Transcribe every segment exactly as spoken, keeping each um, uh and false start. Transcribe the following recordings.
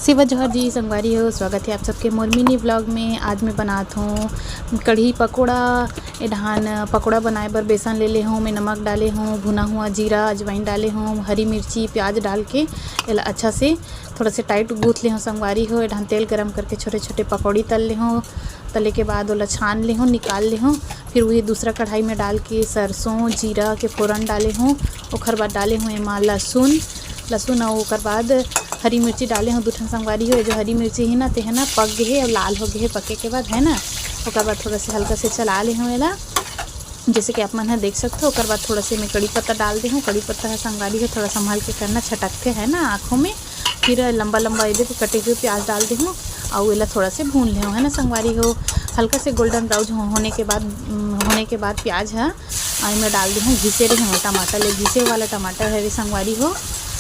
सेवा जोहार जी संगवारी हो, स्वागत है आप सबके मोर मिनी व्लॉग में। आज मैं बनात हूँ कढ़ी पकोड़ा। ए ढान पकोड़ा बनाए बर बेसन ले ले हूँ, मैं नमक डाले हूँ, भुना हुआ जीरा, अजवाइन डाले हूँ, हरी मिर्ची, प्याज डाल के एला अच्छा से थोड़ा से टाइट गूँथ ले हूँ संगवारी हो। ए ढान तेल गरम करके छोटे छोटे पकौड़ी तल ले हूँ। तले के बाद ओला छान ले हूँ, निकाल ले हूँ। फिर वही दूसरा कढ़ाई में डाल के सरसों जीरा के फोरन डाले हूँ। ओकर बाद डाले हूँ एमा लहसुन, लहसुन और ओकर बाद हरी मिर्ची डाले हूँ दू ठन संगवारी हो। जो हरी मिर्ची है ना, ते है ना पक गए है और लाल हो गए है पके के बाद, है ना। ओकर बाद थोड़ा से हल्का से चला ले हूँ एला, जैसे कि आप मन ह देख सकते हो। ओकर बाद थोड़ा से मैं कड़ी पत्ता डाल दे हूँ। कड़ी पत्ता है संगवारी हो, थोड़ा संभाल के करना, छटकते है ना आँखों में। फिर लंबा लंबा ये देखो कटे हुए प्याज डाल दे हूँ और एला थोड़ा से भून ले हूँ, है ना संगवारी हो। हल्का से गोल्डन ब्राउन होने के बाद, होने के बाद प्याज है, और मैं डाल दे हूँ घिसे रहे हूँ टमाटर, ले घिसे वाला टमाटर है रे संगवारी हो,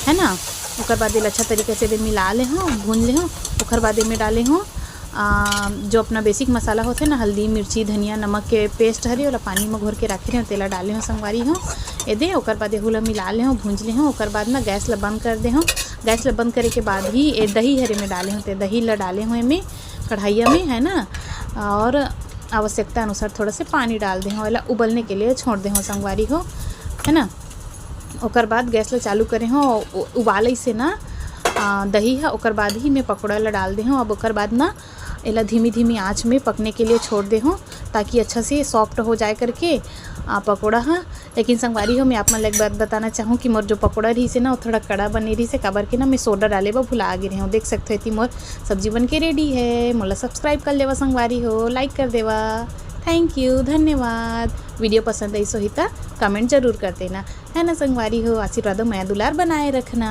है ना। ओकर बाद एला अच्छा तरीके से दे मिला ले हूँ, भून ले हूँ। ओकर बाद एमे डाले हूँ जो अपना बेसिक मसाला होथे ना, हल्दी, मिर्ची, धनिया, नमक के पेस्ट हरे, ओला पानी में घोर के रखे रहे, तेला डाले हूँ संगवारी हो। ए दे, ओकर बाद एहू ला मिला ले हूँ, भूंज ले हूँ। ओकर बाद ना गैस ला बंद कर दे हूँ। गैस ला बंद करे के बाद ही ए दही हरे में डाले हूँ, ते दही ला डाले हूँ एमे कढ़ाइया में, है ना। और आवश्यकता अनुसार थोड़ा से पानी डाल दे हूँ, एला उबलने के लिए छोड़ दे हूँ संगवारी हो, है ना। ओकर बाद गैस ला चालू करे हूँ, उ-, उबाले से ना दही है, ओकर बाद ही मैं पकौड़ा ला डाल दे हूँ। अब ओकर बाद ना एला धीमी धीमी आँच में पकने के लिए छोड़ दे हूँ, ताकि अच्छा से सॉफ्ट हो जाए करके पकौड़ा हा। लेकिन संगवारी हो, मैं आप मन ला एक बात बताना चाहूँ कि मोर जो पकौड़ा रहिसे ना, वो थोड़ा कड़ा बने रहिसे, काबर के ना मैं सोडा डाले बर भुला गे रहे हूँ। देख सकते हो, एती मोर सब्जी बन के रेडी है। मोला सब्सक्राइब कर लेवा संगवारी हो, लाइक कर देवा। थैंक यू, धन्यवाद। वीडियो पसंद आई सोही त कमेंट जरूर कर देना, है ना संगवारी हो। आशीर्वाद मया दुलार बनाए रखना।